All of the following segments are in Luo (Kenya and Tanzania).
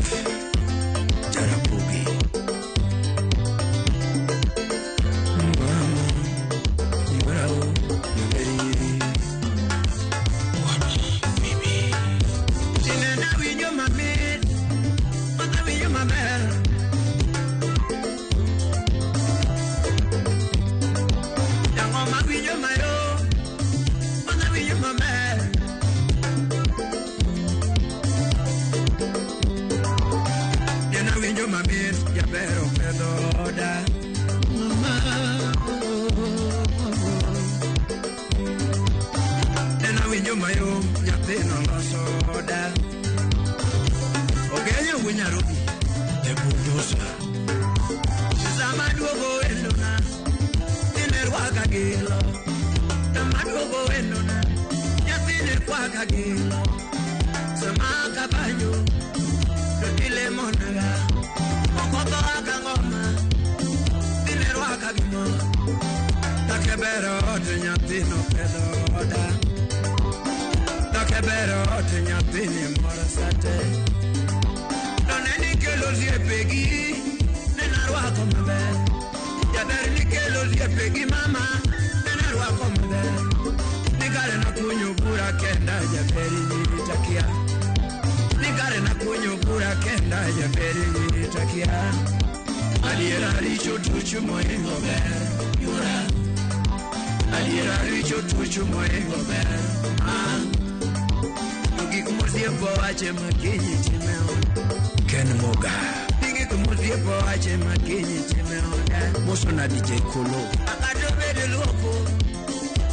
Joseph Jarapogi. Mama, Ibrao, Yaberi. Wadi Bibi. Nena winjo mamit, madha winjo maber. Jangoma winjo mayom, madha winjo maber. Nena winjo mamit, jaber oketho oda. Nena winjo mayom, nyathino loso oda. Ogenyo wuo Nairobi, The Bulldozer. Sama duogo wendona, nene rwaka gilo. Sama duogo wendona, nyathine kwaka gilo. Sama kabanyo, to ilemonaga. Okotho aka ngoma, tine rwaka gimo. Takebero ot nyathino pedho oda. Takebero ot nyathini moro sate. To ne nikelo osiepegi, ne narwako maber. Jaber nikelo osiepegi mama, ne narwako maber. Ni kare nakunyo bura kenda jaberi nyiritakia. Ni kare nakunyo bura kenda jaberi nyiritakia. Adiera richo tuchu mohingo ber, yura. Adiera richo tuchu mohingo ber, ah. To gik mosiepo wache makinyi time oda. Ken Moga. Gik mosiepo wache makinyi time oda. Moso na DJ Kolo. Akato bede luoko,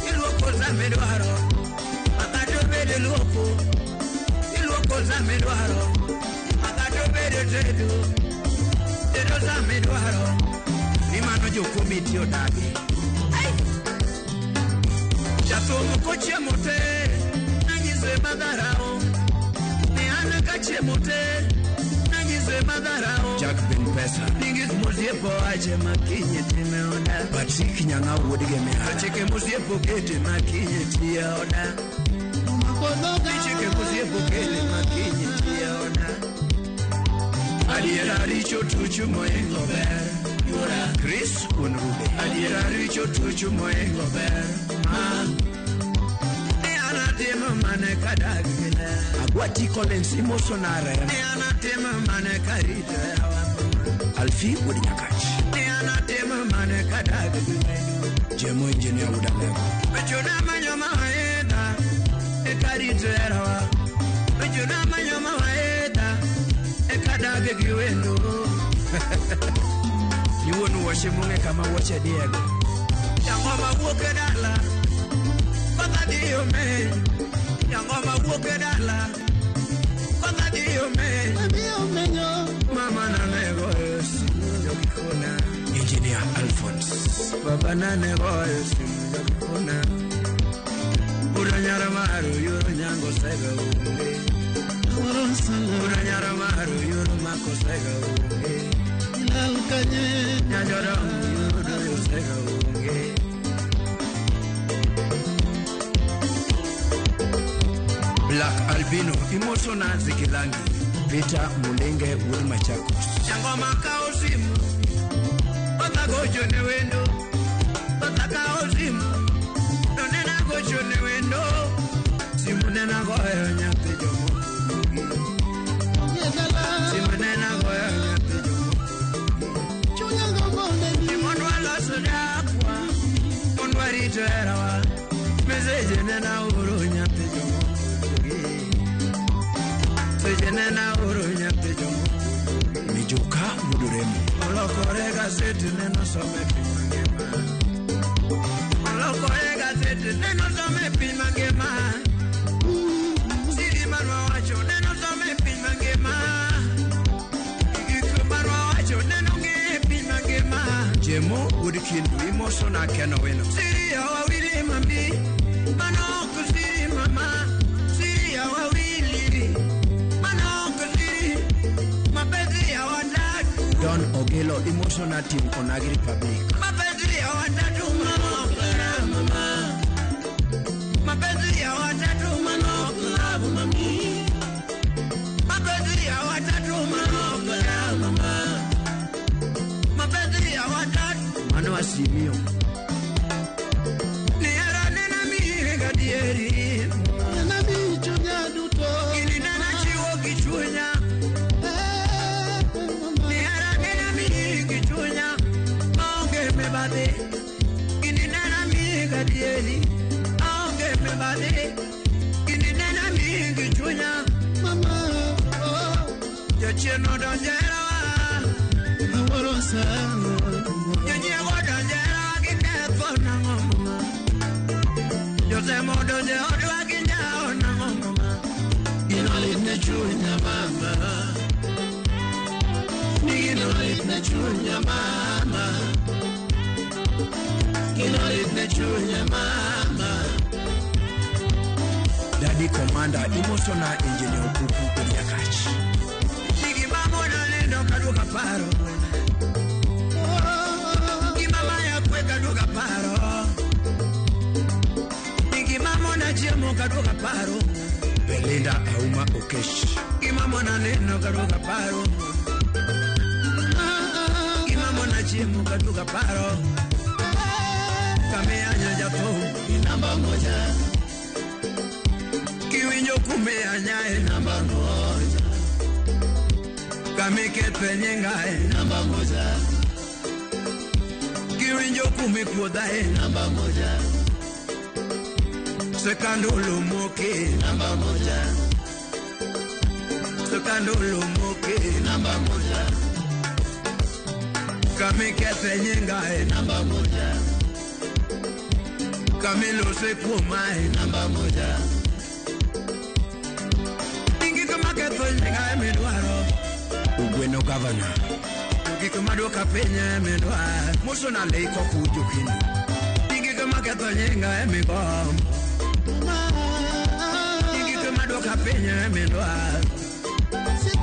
iluoko sama idwaro. Akato bede luoko, iluoko sama idwaro. Akato bede tedo, tedo sama idwaro. Ni mano jo komiti odagi. Jathum kochiemo te, nanyise madharau. Ni an kachiemo te, nanyise madharau. Jack Ben Pesa. Ni gik mosiepo wache makinyi time oda. Patrick Nyang'au wuod Gemihala. Chike mosiepo kete makinyi tiye oda. Chike mosiepo kele makinyi tiye oda. Adiera richo tuchu mohingo ber, yura. Chris Wuon Rude. Adiera richo tuchu mohingo ber, ah. Ni an atimo mane kadak gi ler. Agwati Collins imoso na Rem. Ni an atimo mane karito yawa mama. Alfi wuod Nyakach. Ni an atimo mane kadak gi wendo. Jemo Engineer wuod Alego. Ochuna manyo mawaidha, eka rito herawa. Ochuna manyo mawaidha, eka dag gi wendo. Ni wuon wuoche mong'e kama wuoche diego. Jangoma wuok e dala, kotha dhi omeny. Jangoma wuok e dala, kotha dhi omeny. Mama nane goyo simu jokikona. Engineer Alphonse. Baba nane goyo simu jokikona. Uro nyara maru yuro nyango sega onge. Uro nyara maru yuro mako sega onge. Nyanjodongo yuro doyo sega onge. Black Albino imoso na Zikilangi. Peter Mulenge wuod Machakos. Jangoma kawo simu, otha gocho ne wendo. Otha kawo simu, to nena gocho ne wendo. Simu nena goyo nyathi jomoko duogi. Simu nena goyo nyathi jomoko duogi. Mondo waloso dakwa, mondo warito herawa. Meseje nena oro nyathi jomoko duogi. Seche nena oro nyathi jomoko duogi. Mijuka wuod Remo. Olokore gazeti neno some piny mangima. Olokore gazeti neno some piny mangima. Siri manwa wacho neno some piny mangima. Gik manwa wacho neno ng'e piny mangima. Jemo wuod Kindu imoso na Ken Owino. Siri awawili mami, mano ok siri mama. Siri awawili, mano ok siri. Mapenzi ya watatu. Don Ogelo imoso na Team Onagi Republic. Mapenzi ya watatu mano ok mama. Mapenzi ya watatu mano ok love mami. Mapenzi ya watatu mano Simio. Ni hera nena miyi gadieri. Nena miyi chunya duto. Gini nena chiwo gi chunya. Ni hera nena miyi gi chunya. Maonge mibadhi. Gini nena miyi gadieri. Aonge mibadhi. Gini nena miyi gi chunya. Mama, oh. Jachien odonjo e herawa. Awuoro sana. Jonyiego odonjo e herawa giketho nang'o mama. Jotemo odonjo e odwa ginjawo nang'o mama. Gino lit ne chunya mama. Ni gino lit ne chunya mama. Gino lit ne chunya mama. Daddy Commander imosona Engineer Okuku Onyakach. Nigi mama nindo kaduoka paro. Gi mama yakwe kaduoka paro. Nigi mama na chiemo kaduoka paro. Belinda Auma Okesh. Gi mama na nindo kaduoka paro. Gi mama na chiemo kaduoka paro. Kamianya jathum Ni namba moja. Kiwinjo kumianyae Namba moja. Kamikethe nyingae Namba moja. Kiwinjo kumikuodhae Namba moja. Sekandolo moke Namba moja. Sekandolo moke Namba moja. Kamikethe nyingae Namba moja. Kamilose kuomae Namba moja. Gik maketho nyingae midwaro Ugweno gavana Gik maduoka piny midwaro Mosona lei koku jokindu Gik maketho nyingae migombo Gik maduoka piny midwaro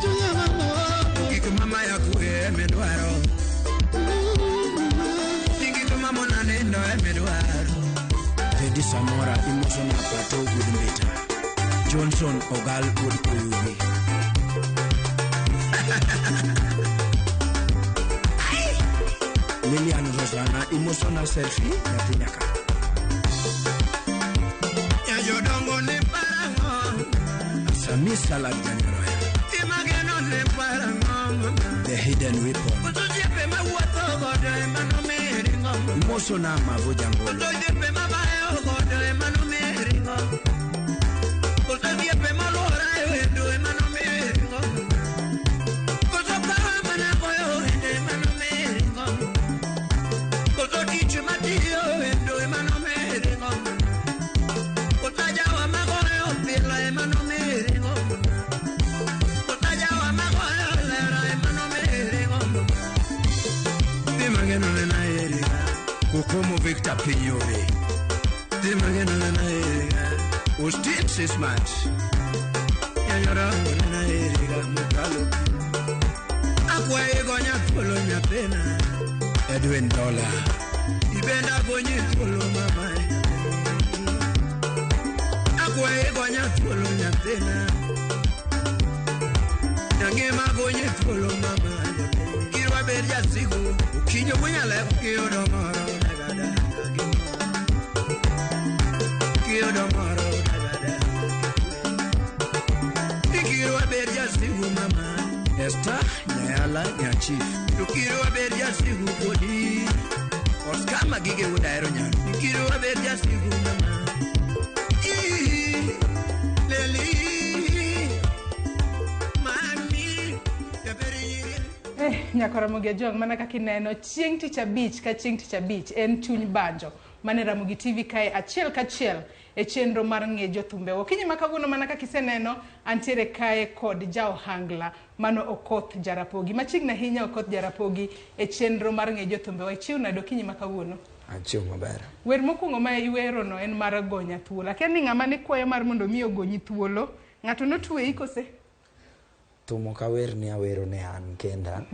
Chunya mama. Gik mama yakwe midwaro Gik mamona nindo midwaro Teddy Samora imosona Pato wuod Mbita. Johnson Ogal wuod Oyugi. Lilian Rosana imosona Selfie nyathi nyaka. Jodongo ne parang'o. Sami Salad Janyaroya. Imageno ne parang'o. The Hidden Weapon. Koso osiepe mawuotho godo ema nomiyi ring'o. Imosona Mavo Jangolo. Koso osiepe mabayo godo ema nomiyi ring'o. Koso osiepe moluora e wendo ema nomiyi ring'o. Koso kawa mana goyo wendo ema nomiyi ring'o. Koso tich matiyo wendo ema nomiyi ring'o. Koso ajawa magoyo opila ema nomiyi ring'o. Koso ajawa magoyo lera ema nomiyi ring'o. Dhi mageno nena eriga. Kokomo Victor Pinyore. Dhi mageno nena eriga. Austin Sismat. Nyanyorango nena eriga mokalo. Akwayi gonya thuolo nyathina. Edwin Dola. Ibenda gonyi thuolo mama. Akwayi gonya thuolo nyathina. Nyangima gonyi thuolo mama. Kirwa ber jasigu. Okinyo bunyalep kiyudo moro dagada. Kiyudo moro dagada. Ikirwa ber jasigu mama. Esther Nyayala Nyachief. Tukirwa ber jasigu kodi. Oscar Magige wuod Ahero Nyano. Ikirwa ber jasigu mama. Ii, leli, mami, jaber nyiri. Nyakora Ramogi Ajwang', mana kaka ineno chieng' tich abich ka chieng' tich abich en chuny banjo mane Ramogi TV kae achiel kachiel e chenro mar ng'e jothumbe. Okinyi ma kawuono mana kaka iseneno antiere kae kod ja ohangla mano Okoth Jarapogi. Machiegni ahinya Okoth Jarapogi e chenro mar ng'e jothumbe. Wachiew nade okinyi ma kawuono? Achiew maber. Wer mokwongo ma iwero no en mar gonya thuolo. Akia ni ng'ama ne kwayo mar mondo mi ogonyi thuolo. Ng'ato notweyi kose? Thum ok awer ni awero ne an kenda.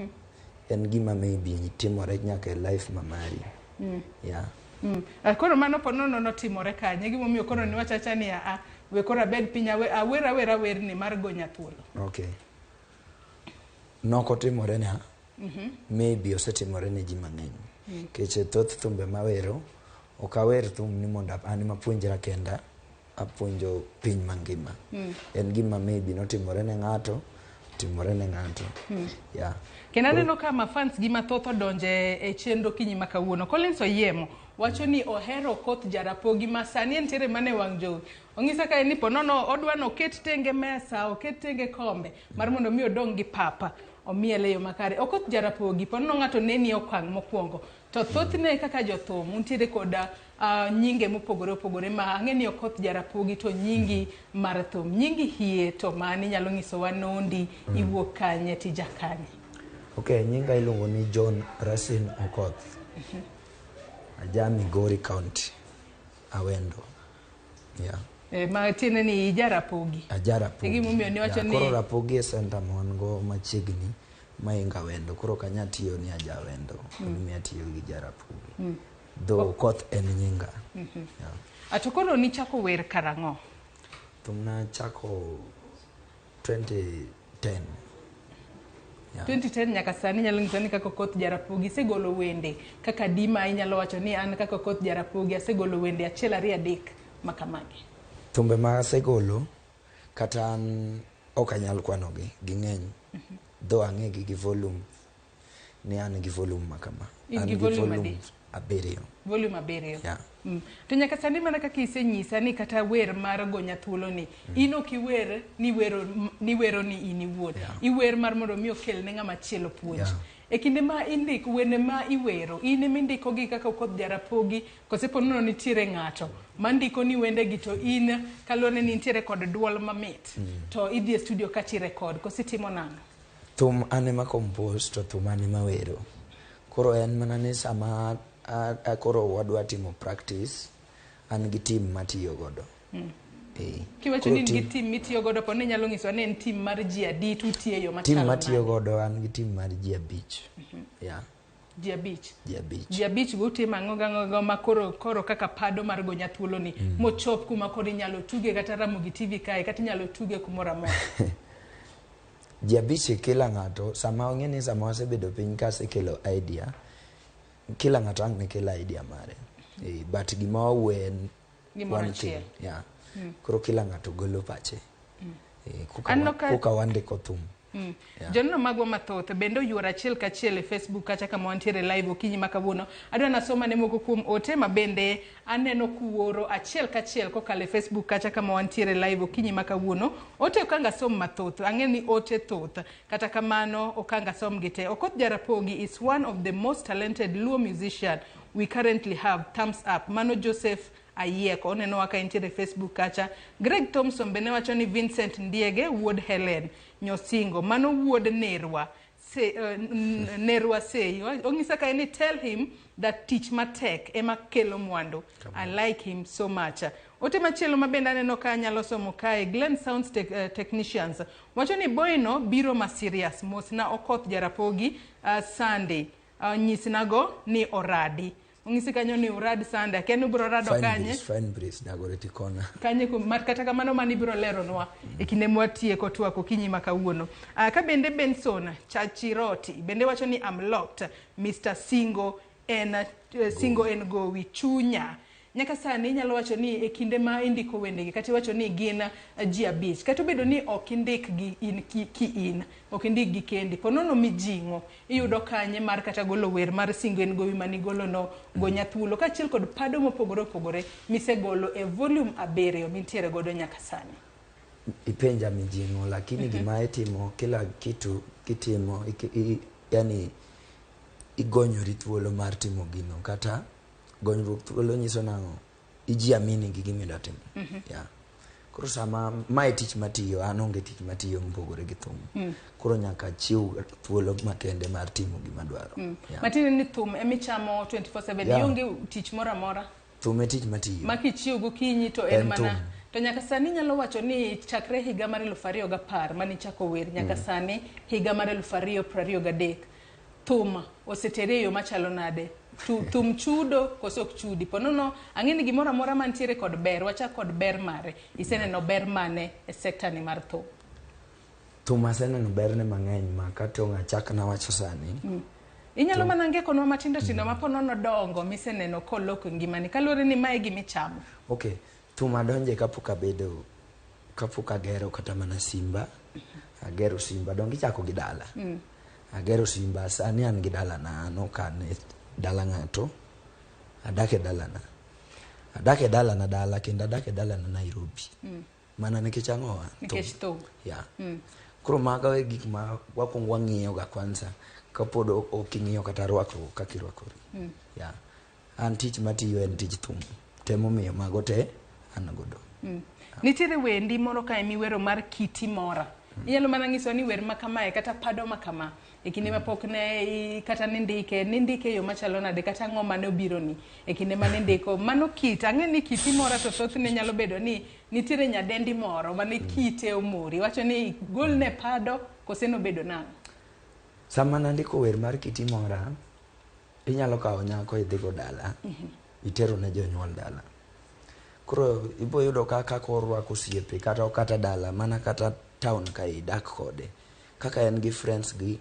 En gima maybe timore nyaka e life ma mari. Yeah. Koro mano po nono notimore kanye gimomiyo koro niwachacha ni aa we koro abed piny awer awera werni mar gonya thuolo. Okay. Nokotimore na. Maybe osetimore ne ji mang'eny. Nikech e thoth thumbe mawero, ok awer thum ni mondo an ema apuonjra kenda, apuonjo piny mangima. En gima maybe notimore ne ng'ato, timore ne ng'ato. Yeah. Kendo aneno ka mafans gi mathoth odonje e chenro kinyi ma kawuono. Collins Oyiemo wacho ni ohero Okoth Jarapogi ma sani entiere mana e wang' jowi. Onyisa kae ni ponono odwa ni oket tenge mesa, oket tenge kombe mar mondo mi odong' gi papa omiel e yo makare. Okoth Jarapogi, ponono ng'ato neni e okang' mokwongo. To thothne kaka jothum untiere koda nyinge mopogore opogore ma ang'e ni Okoth Jarapogi to nyingi mar thum. Nyingi hie to mani nyalo nyisowa nondi, iwuok kanye, tija kanye. Ok, nyinga iluongo ni John Rasin Okoth. Aja Migori County, Awendo. Yeah. Ma tiende ni ija Rapogi. Aja Rapogi. E gimomiyo niwacho Yeah, ni koro Rapogi e center ma wan go machiegni maingo Awendo. Koro ok anyal tiyo ni aja Awendo. Omiyo atiyo gi ja Rapogi. Though Okoth en nyinga. Yeah. Ato koro nichako wer karang'o? Thum nachako 2010. Yeah. 2010 nyaka sani nyalo nyiso ni kaka Okoth Jarapogi isegolo wende kaka dima inyalo wacho ni an kaka Okoth Jarapogi asegolo wende 1 2 3 makamagi. Thumbe ma asegolo kata an ok anyal kwanogi, ging'eny. Though ang'egi gi volume ni an gi volume ma kama. In gi volume adi? 7. Volume 7. Yeah. To nyaka sani mana kaka isenyisa ni kata wer mar gonya thuolo ni, in ok iwer ni wero ni wero ni in iwuon. Iwer mar mondo mi okel ne ng'ama chielo puonj. E kinde ma indiko wende ma iwero, in ema indiko gi kaka Okoth Jarapogi, kose po nono nitiere ng'ato mandiko ni wende gi to in kaluwore ni nitiere kod duol mamit, to idhi e studio kacha i-record, kose itimo nang'o? Thum an ema compose to thum an ema wero. Koro en mana ni sama koro wadwa timo practice, an gi team matiyo godo. Kiwacho ni in gi team mitiyo godo, po ni nyalo nyisowa ni en team mar ji adi to utiyo e yo machalo Team matiyo nade? godo an gi team mar ji 5. Yeah. Ji 5. Ji 5. Ji 5 go utimo ang'o gang'o ma koro kaka pado mar gonya thuolo ni mochop kuma koro inyalo tuge kata Ramogi TV kae kata inyalo tuge kumoro amora. Ji 5 kila ng'ato sama ong'e ni sama wasebedo piny ka asekelo idea, kila ng'ato ang' ne kel idea mare. But gima wawuoye en Gimoro one thing. achiel. Yeah. Koro kila ng'ato golo pache. Aneno ka Kuka wandiko thum. Yeah. Joneno magwa mathoth bende oyuoro achiel kachiel e Facebook kacha kama wantiere live okinyi ma kawuono. Adwa nasoma ne moko kuom ote ma bende aneno kuoro achiel kachiel kokalo e Facebook kacha kama wantiere live okinyi ma kawuono. Ote ok ang' asom mathoth, ang'e ni ote thoth, kata kamano ok ang' asom gi te. Okoth Jarapogi is one of the most talented Luo musician we currently have. Thumbs up. Mano Joseph Ayieko, oneno ka entiere e Facebook kacha. Greg Thompson bende wacho ni Vincent Ndiege wuod Helen Nyosingo, mano wuod Nerwa. Nerwa Sei. Onyisa ka ni tell him that tich matek ema kelo mwandu. I like him so much. Ote machielo ma bende aneno ka anyalo somo kae, Glen Sounds Technicians wacho ni boyno biro ma serious. Mosna Okoth Jarapogi Sunday. Nyisnago ni oradi. Onyisi kanyo ni urad Sunday. Akia ni ubiro rado Fine kanye. Breeze, Fine Breeze, Dagoretti Corner. Kanye kata kamano mano ibiro leronwa e kinde mwatieko twak okinyi ma kawuono. Ka bende Benson Chachiroti bende wacho ni I'm locked. Mr. Singo en Singo en gowi chunya. Nyaka sani inyalo wacho ni e kinde ma indiko wendegi kata iwacho ni gin ji 5, kata obedo ni ok indikgi in ki in, ok indikgi kendi, po nono mijing'o iyudo kanye mar kata golo wer mar Singo en gowi manigolono gonya thuolo kaachiel kod pado mopogore opogore misegolo e volume 7 mintiere godo nyaka sani. Ipenja mijing'o, lakini gima itimo kila kitu kitimo yani igonyori thuolo mar timo gino, kata gonyruok thuolo nyiso nang'o ijiamini gi gima idwa timo. Yeah. Koro sama mae tich matiyo, an onge tich matiyo mopogore gi thum. Koro nyaka achiw thuolo makende mar timo gima adwaro. Yeah. Matiende ni thum emichamo 24/7, ionge tich moro amora. Thum e tich matiyo. Ma kichiew gokinyi to en En mana thum. To nyaka sani inyalo wacho ni chakre higa mar 2010 manichako wer nyaka sani higa mar 2023 thum osetere e yo machalo nade? Thum chudo koso ok chudi? Po nono ang'e ni gimoro amora mantiere kod ber, wachak kod ber mare. Iseneno ber mane e sekta ni mar thum? Thum aseneno berne mang'eny ma kata ong' achak nawacho sani. Inyalo mana ngekonwa matindo tindo ma po nono dongo miseneno koloko ngimani kaluwore ni mae gima ichamo. Okay, thum adonje kapok abedo, kapok agero kata mana simba. Agero simba, donge ichako gi dala. Agero simba, sani an gi dalana, an ok an e dala ng'ato. Adak e dalana. Adak e dalana dala kendo adak e dalana Nairobi. Mana nikech ang'owa? Nikech thum. Yeah. Koro mago e gik ma wakwongo wang'iyo ga kwanza kapod ok ing'iyo kata rwakruok kaka irwakori. Yeah. An tich matiyo en tij thum. Temomiyo mago te an godo. Nitiere wendi moro kae miwero mar Kiti Mora. Inyalo mana nyiso ni wer ma kamae kata pado ma kama e kinde ma pok ne kata nindike, nindike e yo machalo nade kata ang'o mane obironi e kinde mane indiko. Mano kit, ang'e ni Kiti Mora to thothne nyalo bedo ni nitiere nyadendi moro mane kite omori. Iwacho ni golne pado kose nobedo nang'o? Sama nandiko wer mar Kiti Mora, inyalo kawo nyako idhigo dala, itero ne jonyuol dala. Koro ibo yudo ka kaka orwako osiepe kata ok kata dala, mana kata town ka idak kode. Kaka en gi friends gi,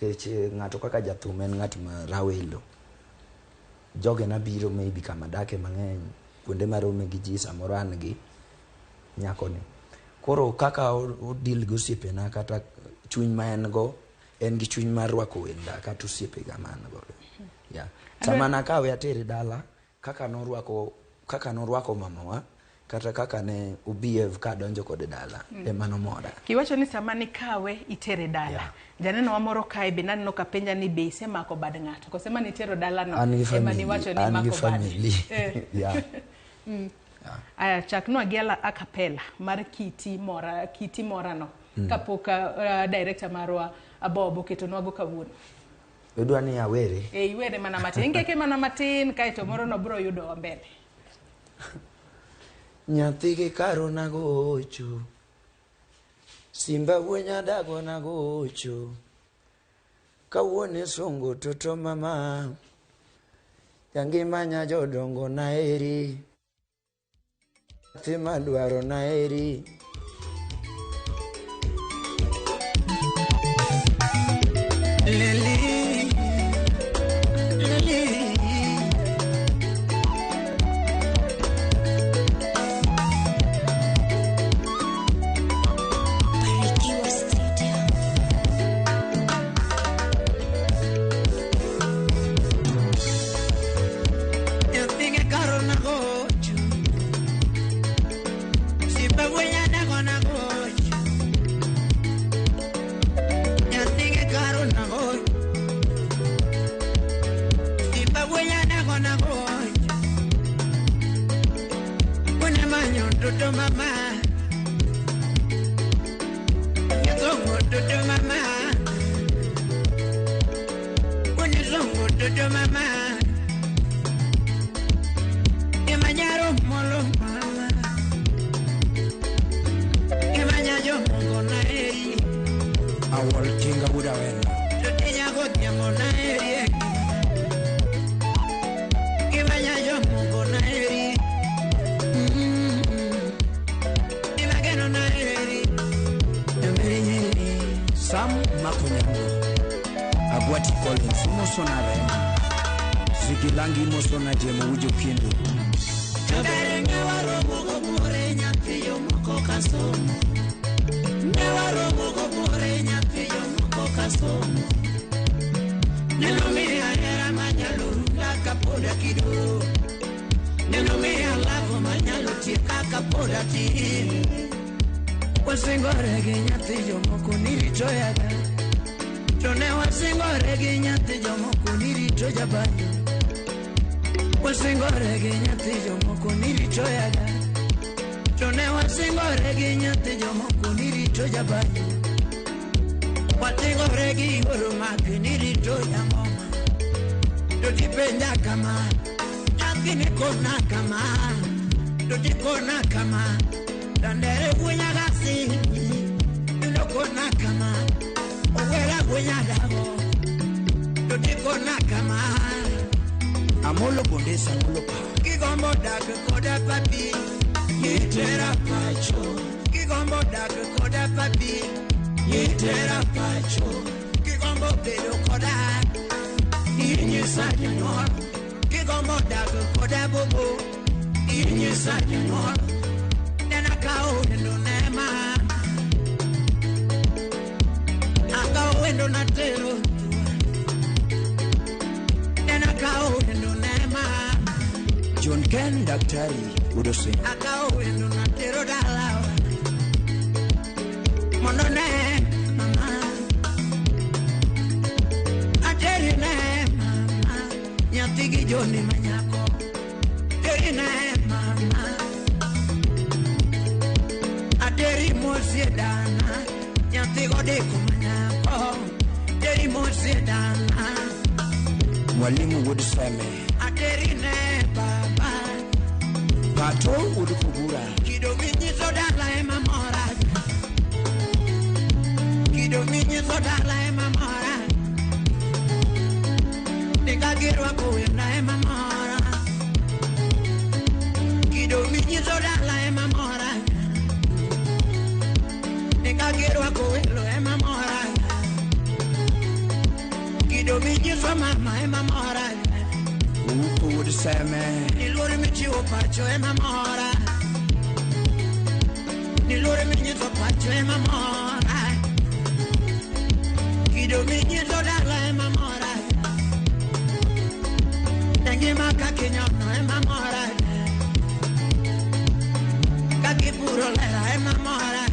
nikech ng'ato kaka jathum en ng'at ma rawelo. Jogena biro maybe kama dake mang'eny, kuonde marome gi ji samoro an gi nyakoni. Koro kaka o deal gi osiepena kata chuny ma en go, en gi chuny mar rwako wenda kata osiepega ma an godo. Yeah. Sama nakawe atere dala, kaka norwako mamawa, kata kaka ne obehave kadonjo kode dala, ema nomora. Kiwacho ni sama nikawe itere dala. Yeah. Janeno wa moro kae be naneno ka penja ni be isemako bad ng'ato. Kose mane itero dala no, An gi ema family, niwacho ni an gi imako bade. family. Yeah. Aya, chaknwa gi a cappella mar Kiti Mora, Kiti Mora no. Kapok director marwa Bob oketonwa go kawuono. Idwa ni awere? Iwere mana matin. Ingeke mana matin kaeto moro no biro yudo wa mbele. Nyathi gi karo nagocho, Simba wuo nyadago nagocho, kawuono isungo toto mama, jangima nya jodongo naeri, nyathi madwaro naeri. Leli, leli. Barikiwa Studio. Nyathi gi karo nagocho, Simba wuo nyadago nagocho, nyathi gi karo nagocho, Simba wuo nyadago nagocho, Une manyo toto mama, Nyasongo toto mama, Une songo toto mama. Imanyaro molo mama, Imanyayo mongo na eri, Awol tinga buda wenda. Totinya gotia mona eri, Imanyayo mongo na eri, Imageno na eri, Sam Makonyango, Agwati Collins, Mosona Rema, Zigilangi Mosona Jemo Ujo Kindu. Kabere ne waromo go bure nyathi jomoko kasomo. Ne waromo go bure nyathi jomoko kasomo. Neno miya hera manyalo runda kapod akido. Neno miya love manyalo tieka kapod atin. Wasingore gi nyathi jomoko ni rito yaga. To ne wasingore gi nyathi jomoko ni rito jabanyo. Wasingore gi nyathi jomoko ni rito yaga. To ne wasingore gi nyathi jomoko ni rito jabanyo. Watingore gi oro mag ni rito jang'oma. To tipenja kama, nyathi ni kona kama. To tikona kama, dandere wuonya gasi. Inokona kama, owera wuonya dago. To tikona kama. Amolo Bondesa Amolo Pa. Kigombo dak koda papi, nitera pacho. Kigombo dak koda papi, nitera pacho. Kigombo bedo koda, Inyisa jonyuol kigombo dak koda bobo. Inyisa jonyuol nena kawo wendo ne mama. Akawo wendo natero nena kawo wendo ne mama. John Ken Daktari Udose. Akawo wendo natero dalawa mondo ne mama. Ateri ne mama nyathi gi Joni manyako. Teri ne mama. Ateri mosie dana nyathi godeko manyako. Teri mosie dana. Mwalimu Wuod Seme. Ateri ne baba. Pato Wuod Kobura. Kido minyiso dala ema mora. Kido minyiso dala ema mora. Nika girwako wenda ema mora. Kido minyiso dala ema mora. Nika girwako welo ema mora. Kido minyiso mama ema mora. Uko Wuod Seme. Ni luor michiwo pacho ema mora. Ni luor minyiso pacho ema mora. Kido minyiso dala ema mora. Ngima kaka inyono ema mora. Kaka ipuro lela ema mora.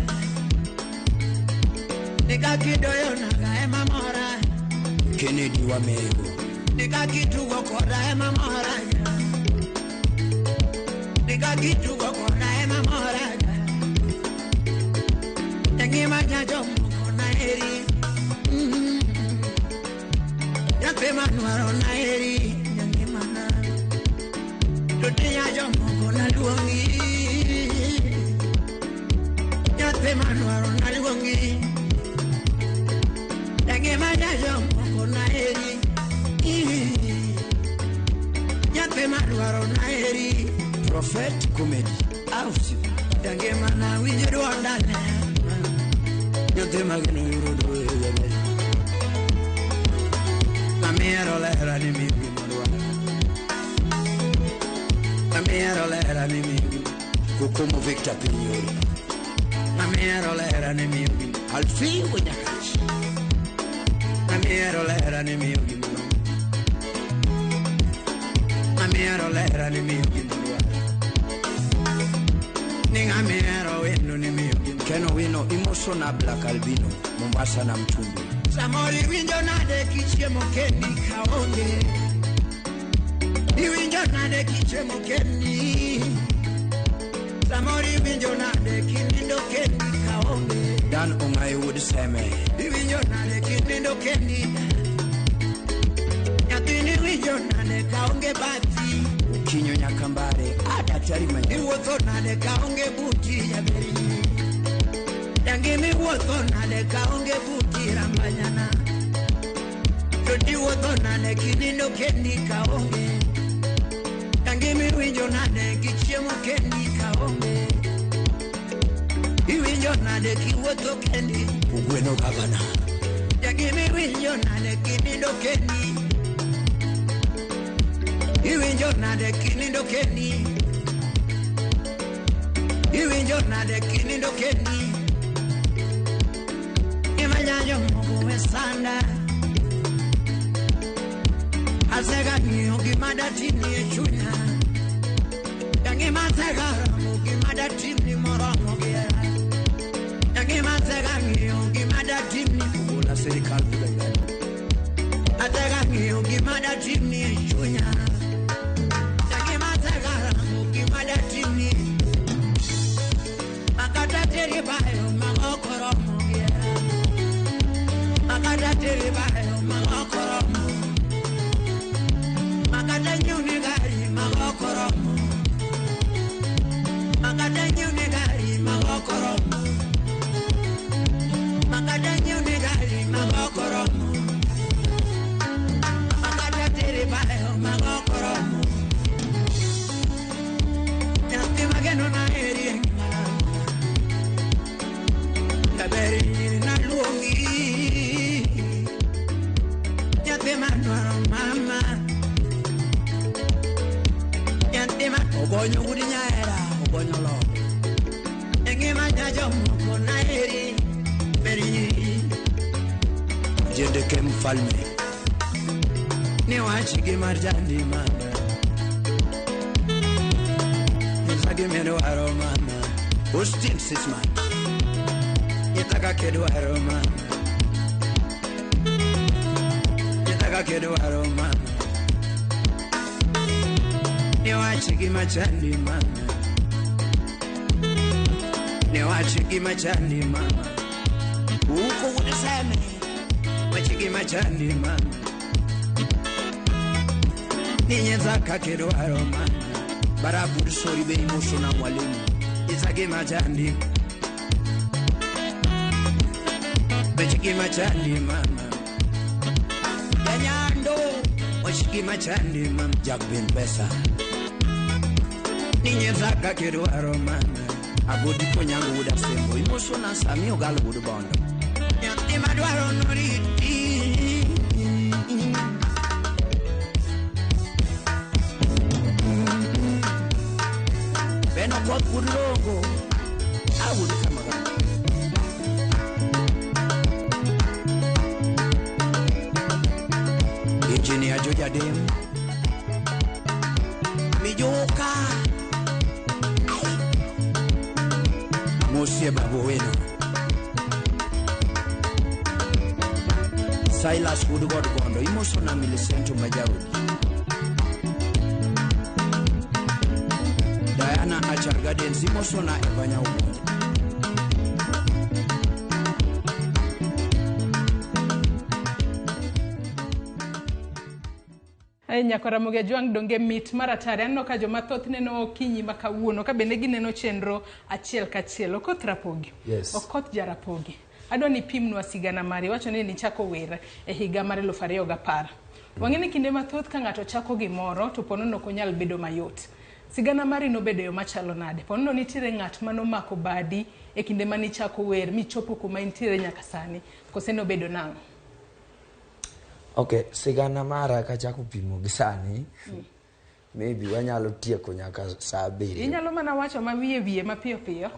Ni kaka idoyo naga ema mora. Kennedy Wamego. Ni kaka itugo koda ema mora. Ni kaka itugo koda ema mora. Ngima nyajomoko naeri. Nyathi madwaro naeri. Nyangimana. To nyajomoko naluongi. Nyathi madwaro naluongi. Ngima nyajomoko naeri. Nyathi madwaro naeri. Prophet Comedy. Ausi. Ngimana winjo duonda ne. Nyathi mageno yudo jaber. Mamiero lera ni miyo gimodwaro. Mamiero lera ni miyo gimodwaro. Kokomo Victor Pinyori. Mamiero lera ni miyo gimodwaro. Alfingo Nyakach. Mamiero lera ni miyo gimodwaro. Mamiero lera ni miyo gimodwaro. Ni ng'amiero wendo ni miyo gimodwaro. Keno wino imoso na Black Albino Mombasa na Mtundu. Samoro iwinjo nade kichiemo kendi kaonge. Iwinjo nade kichiemo kendi. Samoro iwinjo nade kinindo kendi kaonge. Dan Ong'ayo Wuod Seme. Iwinjo nade kinindo kendi. Nyathini winjo nade kaonge bathi. Okinyo Nyakambare. A daktari manyako. Iwuotho nade kaonge buti jaberi. Dangimi wuotho nade kaonge buti rambanyana. To tiwuotho nade kinindo kendi kaonge. Dangimi winjo nade kichiemo kendi kaonge. Iwinjo nade kiwuotho kendi. Ugweno gavana. Dangimi winjo nade kinindo kendi. Iwinjo nade kinindo kendi. Iwinjo nade kinindo kendi. Imanyanyo mogo we sanda. Asega ng'iyo gima datimni e chunya. Dangima asega ramo gima datimni moromo gi hera. Dangima asega ng'iyo gima datimni. Ogola sirikal buda. Asega ng'iyo gima datimni e chunya. Dangima asega ramo gima datimni. Makata teri bayo magoko romo gi hera. Makata teri bayo magoko romo. Makata nyune gari magoko romo. Makata nyune gari magoko romo. Makata nyune gari magoko romo. Makata teri bayo magoko romo. Nyathi mageno na eri e ngimana. Jaber naluongi. Nyathi madwaro mama. Ogonyo udi nyaera, ogonyo lo. Engima nyajomoko naeri, beri. Jendeke mfalme. Ni wachigi marjandi mama. Nizagi medwaro mama. Austin Sisman. Itaka kedwaro mama. Itaka kedwaro mama. Ni wachigi machandi mama. Ni wachigi machandi mama. Uko udiseme. Wachigi machandi mama. Ninyezaka kedwaro mama. Barabu sori bei musu na mwalimu. Izagi machandi. Wachigi machandi mama. Yanyando. Wachigi machandi mama. Jack bin pesa. Ninyezaka kedwaro mama. Abudi konyangu uda sembo. Imusu na sami ogal budu bondo. Nyathi madwaro noriti. Beno koth budu longo. Awudu kamaga. Engineer Joja Dem. Mijoka. Musie babu weno. Silas Woodward Gondo. Imoso na Millicent Majaudi. Diana Achar Gardens. Imoso na Evanya Umoja. Nyakora Ramogi Ajwang' donge mit maratari. Aneno ka joma thoth neno okinyi ma kawuono ka bende gineno chenro achiel kachiel. Okoth Rapogi. Yes. Okoth Jarapogi. Adwa ni pimnwa sigana mari. Iwacho ni nichako wer e higa mar 2010. Wang'e ni kinde mathoth ka ng'ato chako gimoro to ponono ok onyal bedo mayot. Sigana mari nobedo e yo machalo nade? Ponono nitiere ng'at manomako badi e kinde manichako wer michopo kuma intiere nyaka sani. Kose nobedo nang'o? Okay, sigana mara kachako pimo gi sani, maybe wanyalo tieko nyaka saa 7. Inyalo mana wacho ma wiye wiye mapiyo piyo.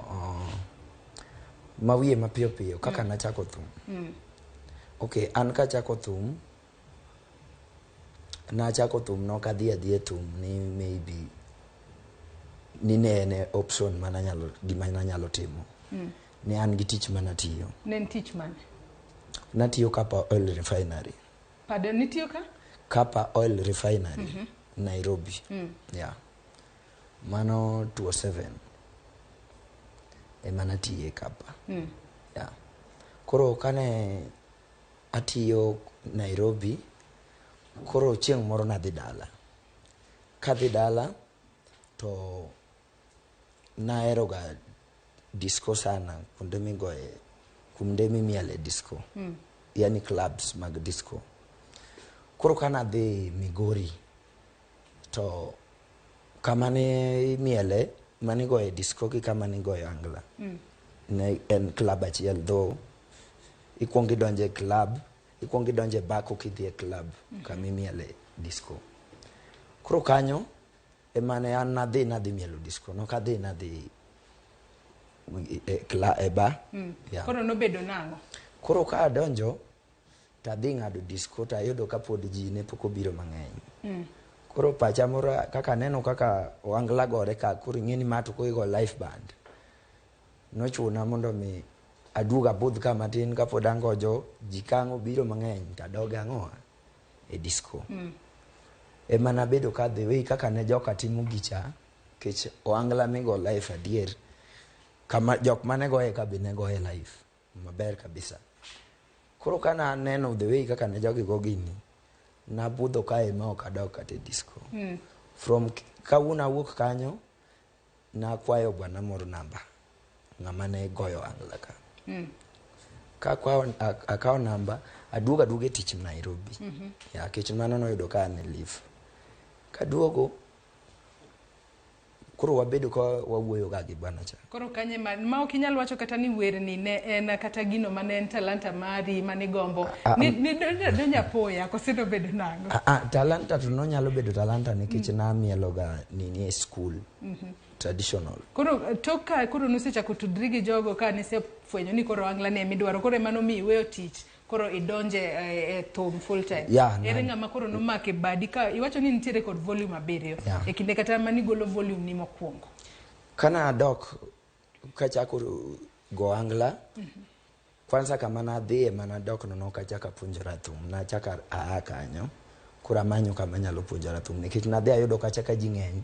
Ma wiye mapiyo piyo kaka nachako thum. Okay, an kachako thum, nachako thum nok adhi adhi e thum ni maybe ni ne en option mananyalo gima nanyalo timo. Ne an gi tich manatiyo. Ne en tich mane? Natiyo Kapa Oil Refinery. Pardon, nitiyo ka? Kapa Oil Refinery, Nairobi. Yeah. Mano 2007. Ema natiye Kapa. Yeah. Koro kane atiyo Nairobi, koro chieng' moro nadhi dala. Kadhi dala to nahero ga disco sana, kuonde migoye, kuonde mimiele disco. Yani clubs mag disco. Koro kana dhi Migori to kama ne imiele manigoye disco gi kama nigoye angla. Ne en club achiel, though ikuongo idonje e club, ikuongo idonje bar koka idhi e club kama imiele disco. Koro kanyo ema ne an nadhi mielo disco, nok adhi nadhi e bar. Yeah. Koro nobedo nang'o? Koro ka adonjo tadhi ng'ado disco tayudo ka pod ji ne pok obiro mang'eny. Koro pacha moro kaka aneno kaka ohangla gore ka, koro ing'e ni ma to koro igo live band. Nochuna mondo mi aduog abudh ka matin kapod angojo ji kang' obiro mang'eny tadog ang'o e disco. Ema nabedo ka the way kaka ne joka timo gicha, kech ohangla migo live adier, kama jok mane goye ka be ne goye live maber kabisa. Koro kana aneno the way kaka ne jogi go gini, nabudho kae ma ok adok kata e disco. From kawuono awuok kanyo, nakwayo bwana moro namba, ng'ama ne goyo angla ka. Kakwayo, akawo namba, aduogo aduogo e tich Nairobi. Ya, kech mano noyudo ka an e leave. Kaduogo, Koro wabedo ka wawuoyo ga gi bwana cha. Koro kanye ma ok inyal wacho kata ni werni ne en kata gino mane en talanta mari mane gombo. Ni donjo apoya kose nobedo nang'o? Talanta to nonyalo bedo talanta nikech namielo ga nini e school. Traditional. Koro tok ka koro nusechako tudri gi jogo ka nisefwenyo ni koro ohangla ne emidwaro, koro ema nomiyo iweyo tich, koro idonje e thum full time. Yeah, Ere ng'ama koro nomako e badi ka iwacho ni nitiere kod volume 7 Yeah. e kinde kata manigolo volume ni mokwongo. Kana adok kachako go ohangla, kwanza kama nadhiye mana dok no nokachako apuonjora thum, nachako aa kanyo, koro amanyo kama anyalo puonjora thum nikech nadhi ayudo kacha ka ji ng'eny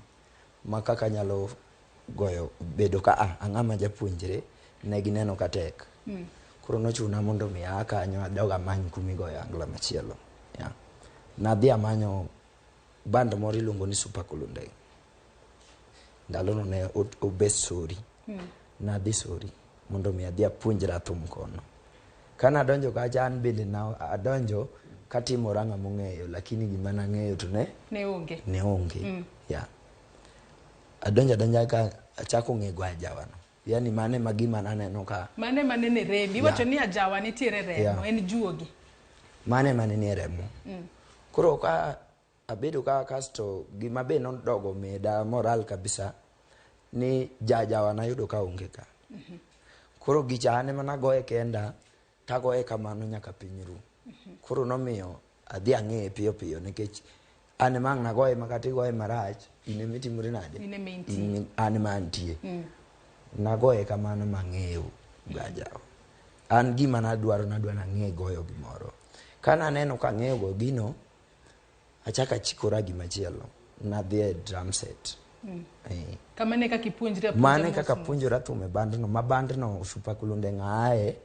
ma kaka anyalo goyo bedo ka ang'ama japuonjre ne gineno ka tek. Koro nochuna mondo mi aa kanyo adog amany kumigoyo ohangla machielo. Yeah. Nadhi amanyo band moro iluongo ni Super Kulundeng. Ndalono ne obet Sori. Nadhi Sori mondo mi adhi apuonjra thum kono. Kana adonjo kacha an bende na adonjo katimora ng'ama ong'eyo lakini gima nang'eyo to ne Ne onge. ne onge. Yeah. Adonjo adonja ka achako ng'e go ajawano. Yani mane ma gima naneno ka Mane mane ne rembi. Iwacho ni ajawa nitiere remo, en juogi. Mane mane nie remo. Koro ka abedo ka kasto gima be nodogo meda moral kabisa ni jajawa nayudo ka onge ka. Koro gicha an ema nagoye kenda tagoye kamano nyaka piny ru. Koro nomiyo adhi ang'eye piyo piyo nikech an ema ang' nagoye ma kata igoye marach in ema itimori nade? In ema intie. An ema antie. Nagoye kamano mang'eyo gajawa. An gima nadwaro nadwa nang'e goyo gimoro. Kananeno kang'eyo go gino, achako achikora gimachielo. Nadhi e drum set. Kamano e kaka ipuonjri apuonja Mane mos kaka mos. puonjora thum e bandno, ma bandno Super Kulundeng aaye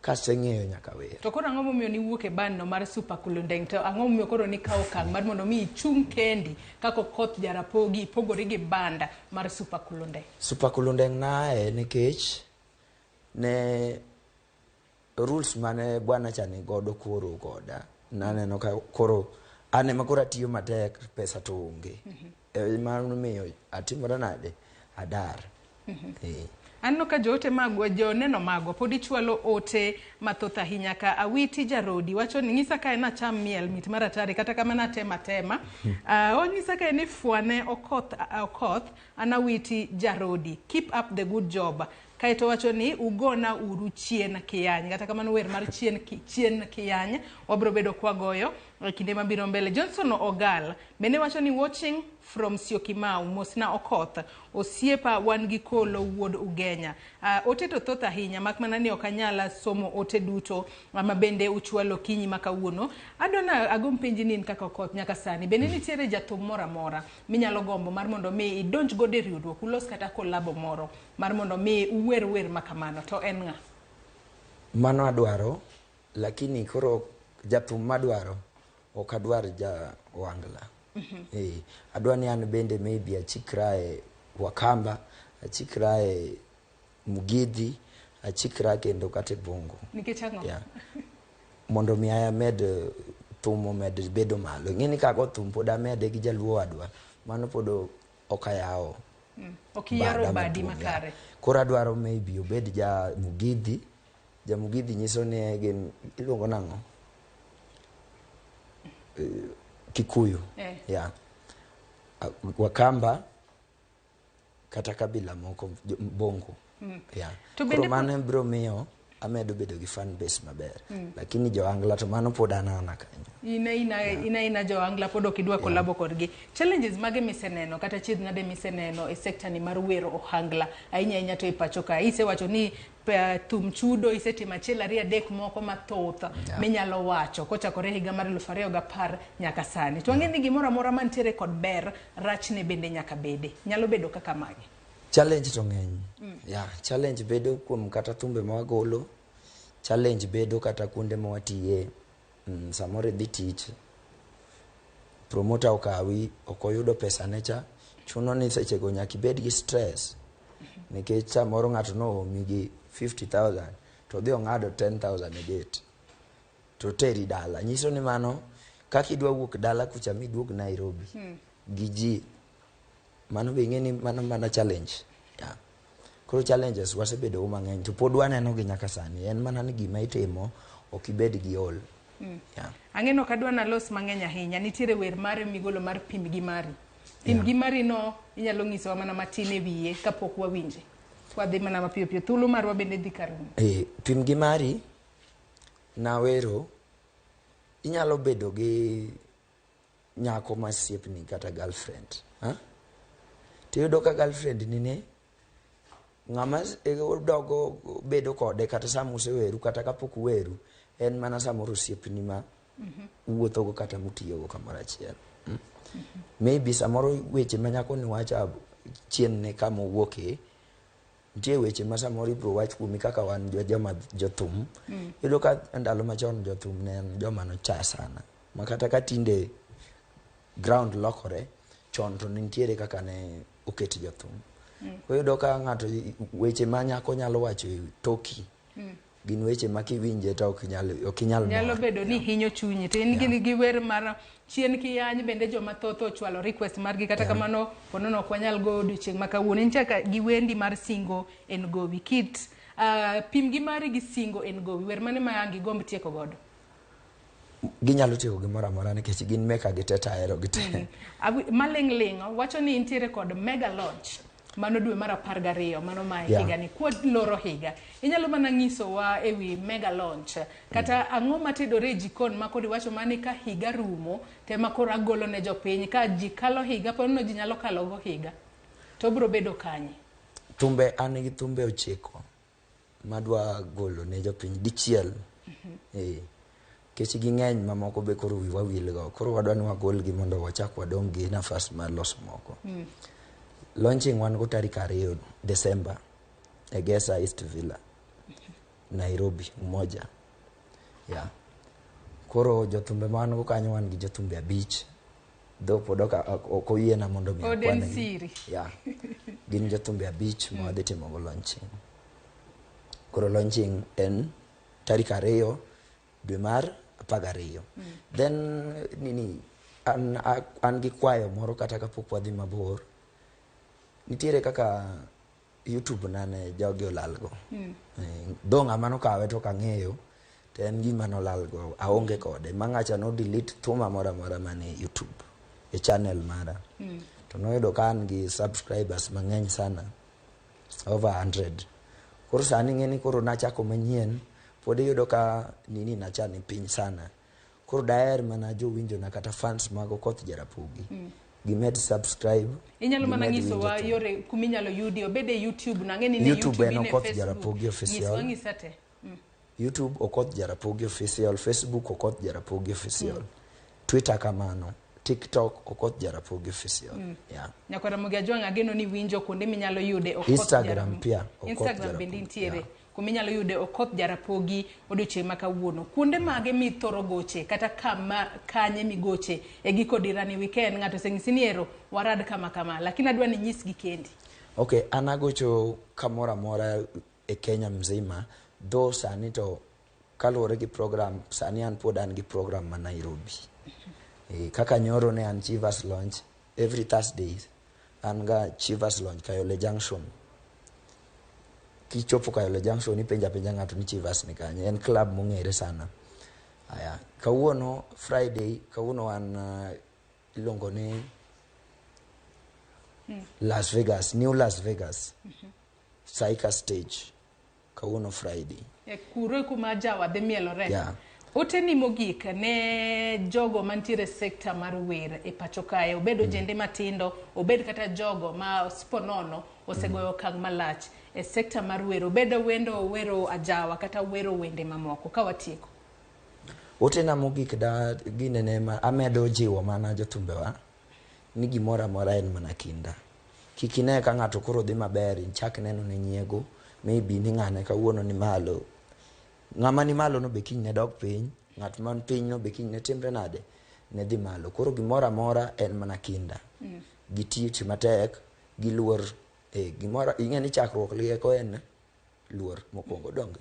kaseng'eyo nyaka wer. To koro ang'o momiyo niwuok e band no mar Super Kulundeng to ang'o momiyo koro nikawo okang' mar mondo mi ichung' kendi kaka Okoth Jarapogi ipogori gi banda mar Super Kulundeng? Super Kulundeng naaye nikech ne rules mane bwana cha ni godo koro koda naneno ka koro an ema koro atiyo matek pesa to onge. Ema nomiyo atimora nade adar. Aneno ka joote magwa, joneno magwa pod ichwalo ote mathoth ahinya ka Awiti Jarodi wacho ni ng'isa kae nacham miel mit mar atari kata kamano atema tema. Onyisa kae ni fwane Okoth, Okoth an Awiti Jarodi, keep up the good job. Kaeto wacho ni ugona uru chien kiyany, kata kamano wer mar chien, chien kiyany wabiro bedo kwagoyo e kinde mabiro mbele. Johnson Ogal bende wacho ni watching from Syokimau, mosna Okoth osiepa wan gi Kolo wuod Ugenya. Ote to thoth ahinya mak mana ni ok anyal somo ote duto ma bende uchwalo kinyi ma kawuono. Adwa na agom penji ni in kaka Okoth nyaka sani bende nitiere jathum moro amora minyalo gombo mar mondo mi idonj godo e riwruok ulos kata kolabo moro mar mondo mi uwer wer ma kamano to en ng'a? Mano adwaro, lakini koro jathum madwaro ok adwar ja ohangla. Adwa ni an bende maybe achikra e Wakamba, achikra e Mugithi, achikra kendo kata e Bongo. Nikech ang'o? Yeah. Mondo mi amed thum omed bedo malo. Ing'e ni kago thum pod amede gi jaluo wadwa, mano pod ok ayawo. Ok iyiero bada badi maduong', makare. yeah. Koro adwaro maybe obed ja Mugithi. Ja Mugithi nyiso ni gin iluongo nang'o? Kikuyu. Yeah. Wakamba kata kabila moko Bongo. Yeah. To Koro bende mano biro miyo amedo bedo gi fan base maber. Lakini jo Angla to mano pod an ana kanyo. Ina ina ina ina jo Angla pod ok idwa kolabo kodgi. Challenges mage miseneno kata chiedh nade miseneno e sekta ni mar wero ohangla ahinya ahinya to e pacho ka? Isewacho ni thum chudo isetimo achiel ariyo adek moko mathoth minyalo wacho kochakore higa mar 2010 nyaka sani. To ang'e ni gimoro amora mantiere kod ber, rachne bende nyaka bede. Nyalo bedo kaka mage? Challenge to ng'eny. Yeah, challenge bedo kuom kata thumbe ma wagolo. Challenge bedo kata kuonde ma watiye. Samoro idhi tich, promoter okawi, ok oyudo pesa ne cha, chuno ni sechego nyaka ibed gi stress. Nikech samoro ng'ato noomi gi 50,000 to odhi ong'ado 10,000 e gate to teri dala. Nyiso ni mano kaka idwa wuok dala kucha miduog Nairobi gi ji Mano be ing'e ni mano mana challenge. Yeah. Koro challenges wasebedo go mang'eny to pod waneno gi nyaka sani. En mana ni gima itimo ok ibed gi ol. Yeah. Ang'eno ok adwa nalos mang'eny ahinya. Nitiere wer mare migolo mar pim gi mari. Pim gi mari no inyalo nyisowa mana matin e wiye kapok wawinje. Wadhi mana mapiyo piyo. Thuolo marwa bende dhi karumo. Pim gi mari nawero inyalo bedo gi nyako ma osiepni kata girlfriend. Ha? Tiyudo ka girlfriend ni ne ng'ama dogo bedo kode kata sama useweru kata kapok uweru en mana samoro osiepni ma uwuothogo kata mutiyogo kamoro achiel. Maybe samoro weche ma nyako ni wacho chien ne kama owuoke nitie weche ma samoro ibiro wach kuomi kaka wan joma jothum. Iyudo ka ndalo machon jothum ne en joma nocha sana. Ma kata ka tinde ground lokore, chon to nitiere kaka ne oket jothum. Iyudo ka ng'ato weche ma nyako nyalo wacho e toki gin weche ma kiwinje to ok inyal nyalo bedo ni hinyo chunyi. To in gi wer mar chien kiyany bende joma thoth ochwalo request margi kata kamano ponono ok wanyal go odiochieng' ma kawuono. In chaka gi wendi mar singo en gowi. Kit pim gi mari gi singo en gowi. Wer mane ma ang' igomb tieko godo? Ginyalo tieko gimoro amora nikech gin meka gi te tahero gi te. Maling' ling' wacho ni intiere kod mega launch mano dwe mar 12 mano ma higa ni kuod loro higa. Inyalo mana nyisowa ewi mega launch kata ang'o matedore e jikon ma kod iwacho mani ka higa rumo tema koro agolo ne jopiny ka ji kalo higa ponono ji nyalo kalo go higa to biro bedo kanye? Thumbe an gi thumbe 9 madwa golo ne jopiny dichiel. Nikech ging'eny mamoko be koro wiwa wil go. Koro wadwa ni wagol gi mondo wachak wadong' gi nafas mar loso moko. Launching wan go tarik 2 December e Gesa East Villa, Nairobi, Umoja. Yeah. Koro jothumbe ma wan go kanyo wan gi jothumbe 5. Dho pod ok oyiena mondo mi akwan-gi. Yeah. Gin jothumbe 5 ma wadhi timo go launching. Koro launching en tarik 2 dwe mar 12. Then nini an gi kwayo moro kata kapok wadhi mabor. Nitiere kaka YouTube na ne jogi olalgo. Dho ng'ama nokawe to ok ang'eyo to en gima nolalgo aonge kode. Ma ng'acha no delete thuma moro amora mane YouTube e channel mara. To noyudo ka an gi subscribers mang'eny sana over 100. Koro sani ing'e ni koro nachako manyien pod iyudo ka nini nacha ni piny sana. Koro daher mana jowinjo na kata fans mag Okoth Jarapogi. Gimed subscribe. Inyalo mana nyisowa yore kuminyalo yudi obed e YouTube nang'e ni ne YouTube en Okoth Jarapogi Official. Nyiswa te. YouTube Okoth Jarapogi Official, Facebook Okoth Jarapogi Official. Twitter kamano, TikTok Okoth Jarapogi Official. Yeah. Nyakwara Ramogi Ajwang' ageno ni winjo kuonde minyalo yude Okoth Instagram pia Okoth Instagram bende nitiere. Kuminyalo yude Okoth Jarapogi odiochieng' ma kawuono. Kuonde mage mithoro goche kata kama kanye migoche e giko dirani weekend ng'ato oseng'isi ni ero warad kama kama lakini adwa ni nyisgi kendi. Okay, an agocho kamoro amora e Kenya mzima dho sani to kaluwore gi program sani an pod an gi program ma Nairobi. Kaka nyoro ne an Chivas launch every Thursdays an ga Chivas launch Kayole Junction. Kichopo Kayole Junction ipenja penja ng'ato ni Chivas ni kanye, en club mong'ere sana. Aya, kawuono Friday, kawuono wan iluongo ni Las Vegas, New Las Vegas. Saika stage kawuono Friday. Kuro kuma jawa dhi mielore. Yeah. Oteni mogik ne jogo mantiere sekta mar wer e pacho kae, obed ojende matindo, obed kata jogo ma sponono osegoyo okang' malach e sekta mar wer, obed wendo wero ajawa kata wero wende mamoko. Ka watieko. Otena mogik da ginene ma amedo jiwo mana jothumbewa ni gimoro amora en mana kinda. Kik ine ka ng'ato koro dhi maber, ichak neno ne nyiego, maybe ni ng'ane kawuono ni malo. Ng'ama ni malo no be kiny ne dok piny, ng'at man piny no be kiny ne timre nade, ne dhi malo. Koro gimoro amora en mana kinda. Gi tich matek, gi luor. Gimoro, ing'e ni chakruok lieko en luor mokwongo donge.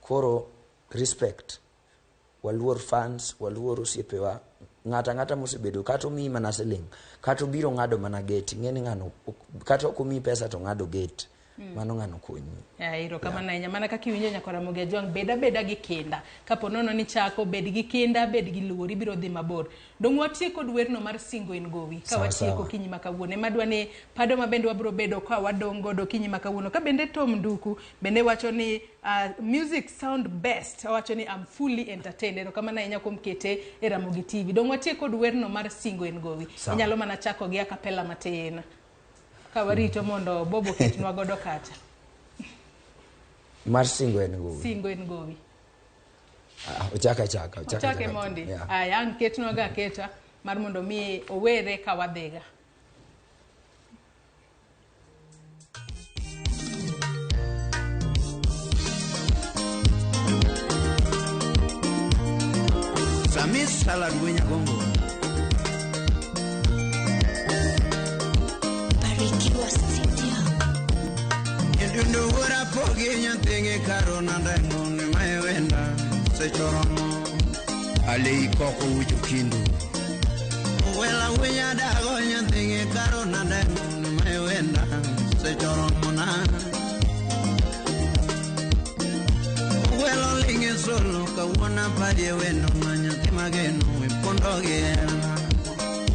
Koro respect. Waluor fans, waluor osiepewa. Ng'ato ang'ata mosebedo kata omiyi mana siling, kata obiro ng'ado mana gate, ing'e ni ng'ano kata ok omiyi pesa to ng'ado gate. Mano ng'ano konyi. Erokamano ahinya. Mana kaka iwinjo nyakora Ramogi Ajwang', bed abeda gi kinda. Kapo nono ni chako, bed gi kinda, bed gi luor, ibiro dhi mabor. Dong' watie kod werno mar Singo en Gowi. Ka watieko kinyi ma kawuono. Ema adwa ni pado ma bende wabiro bedo ka wadong' godo kinyi ma kawuono. Ka bende Tom Nduku bende wacho ni music sound best. Owacho ni I'm fully entertained. Erokamano ahinya kuom kete e Ramogi TV. Dong' watie kod werno mar Singo en Gowi. Inyalo mana chako gi acapella matin. Ka warito mondo Bobo ketnwa godo kacha. Mar Singo en Gowi. Singo en Gowi. Ochaka chaka. Ochake mondi. Yeah. Aya, ang' ketnwa ga aketa mar mondo mi owere ka wadhiga. Samis salad winya gongo. Nduwura pogi nyathigi karona ndengo ni mewenda sechoromo. Alei koko ujo kindu. Wela winya dago nyathigi karona ndengo ni mewenda sechoromo na. Welo linge solo kawuona padie wendo ma nyathi mageno ipondo gi hera.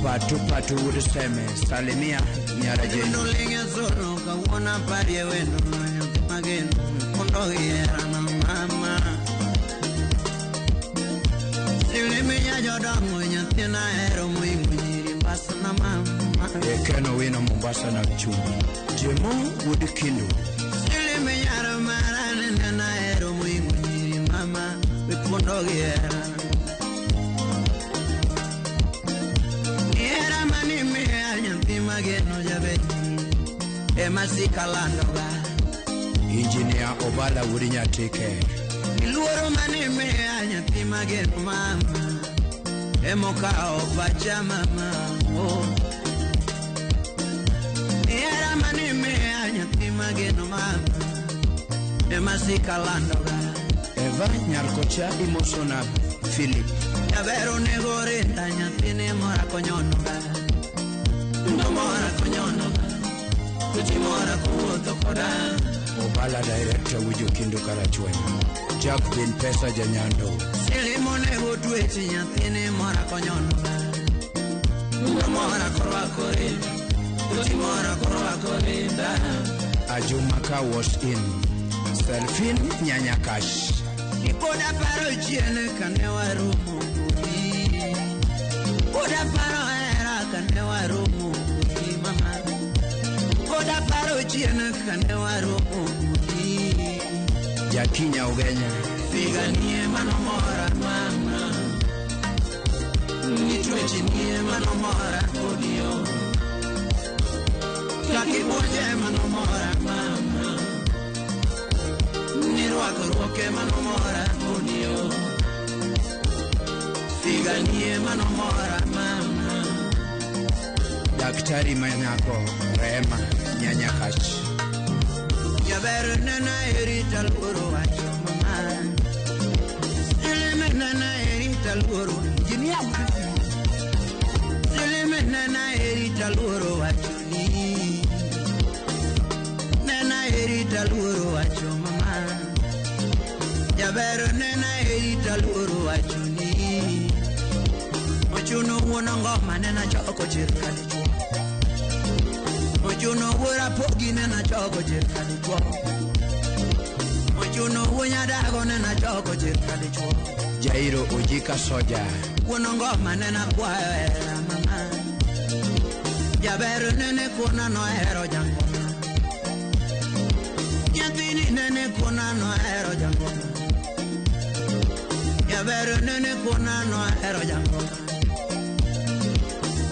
Patu patu wuod seme salimia nyara jeni. Wendo linge solo kawuona padie wendo ma nyathi mageno ipondo gi hera na mama. Silimia jodongo nyathina hero moingo nyiri mbasa na mama. Ekeno wino Mombasa na mchumbi. Jemo wuod kindu. Silimia romara nena hero moingo nyiri mama ipondo gi hera. Mageno jabeti ema sikalandoga. Engineer Obala wuod Nyatike. Iluoro mane miya nyathi mageno mama emokawo pacha mama oh. Ihera mane miya nyathi mageno mama ema sikalandoga. Eva Nyarkocha imosona Philip. Jaber onego rinda nyathine mora konyonoga. Mora konyonoga. Tuchi mora kowuotho koda. Obala director wujo kindu Karachuonyo. Jack bin pesa janyando. Silimo nego twechi nyathine mora konyonoga. Mora korwako rinda. Tuchi mora korwako rinda. Ajuma ka was in. Selfin Nyanyakash. Pod aparo chien kane waromo kodi. Pod aparo hera kane waromo kodi mama. Pod aparo chien kane waromo kodi. Jakinya Ugenya. Figanie manomora mama. Nitwechinie manomora kodio. Kakibuonje manomora mama. Nirwako ruoke manomora kodio. Figanie manomora mama. Daktari Manyako Rehema Nyanyakach. Jaber nena eri taluoro wacho mama. Silime nena eri taluoro. Engineer Silime nena eri taluoro wacho ni. Nena eri taluoro wacho mama. Jaber nena eri taluoro wacho ni. Ochuno wuon ngoma nena choko chir kadichuo. Ochuno wuora pogi nena choko chir kadichuo. Ochuno wuo nyadago nena choko chir kadichuo. Jairo Ojika Soja. Wuon ngoma nena kwayo hera mama. Jaber nene kona nohero jangoma. Nyathini nene kona nohero jangoma. Jaber nene kona nohero jangoma.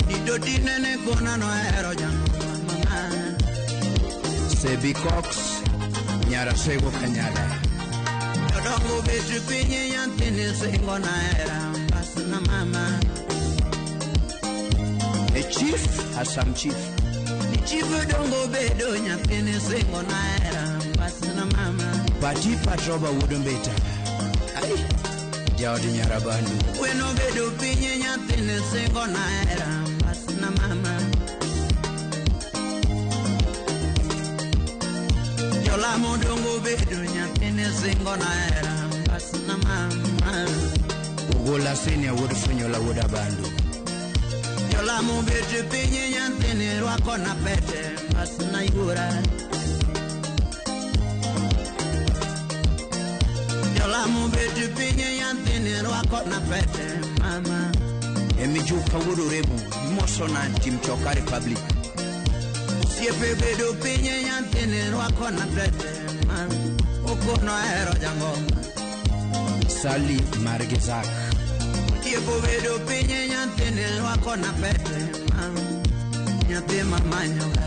Didoti nene kona nohero jangoma mama. Sebi Cox Nyarasego Kanyada. Jodongo bet piny nyathini singo na hera mbasna mama. A chief Hassan Chief. Ni chief dongo bedo nyathini singo na hera mbasna mama. Pati Patroba wuod Mbita. Ai. Jaod Nyarabandu. Weno bedo piny nyathine singo na hera mbasna mama. Jolamo dongo bedo nyathine singo na hera mbasna mama. Ogola senior wuod Funyola wuod Abandu. Jolamo bet piny nyathine rwako na pete mbasna yuora. Jolamo bet piny nyathine rwako na pete mama. Emijuka wuod Oremo imoso na tim Choka Republic. Osiepe bedo piny nyathine rwako na pete mama. Okono ahero jangoma. Sali margi Zak. Otieko bedo piny nyathine rwako na pete mama. Nyathi mamanyoga.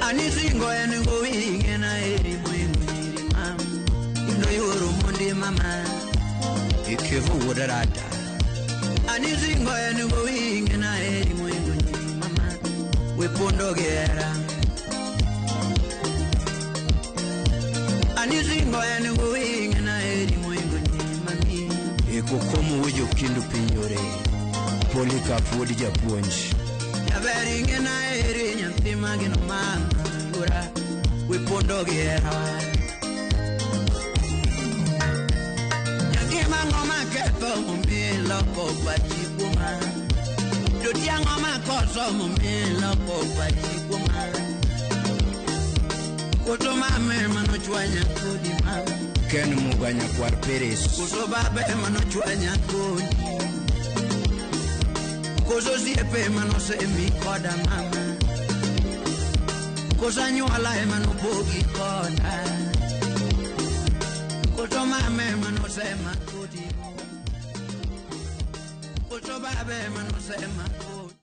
Ani singo en gowi ng'ena eri moingo nyiri mama. Indo yuoro mondi mama. Ikevo wuod Rada. Ani singo en gowi ng'ena eri moingo nyiri mama. We pondo gi hera. Ani singo en gowi ng'ena eri moingo nyiri mami. Eko komo wuod Jokindu piny yore. Polycarp wuod Japuonj. Jaber ing'ena eri nyathi mageno mama yuora. We pondo gi hera. Nyathi mang'o maketho momiyo iloko pachi kuoma. Joti ang'o makoso momiyo iloko pachi kuoma. Koso mama ema nochwanya kodi mama. Ken Muga nyakwar Peres. Koso baba ema nochwanya kodi. Koso osiepe ema nosemi koda mama. Koso anyuola ema nopogi koda. Koso mama ema nosema kodi. Koso baba ema nosema kodi.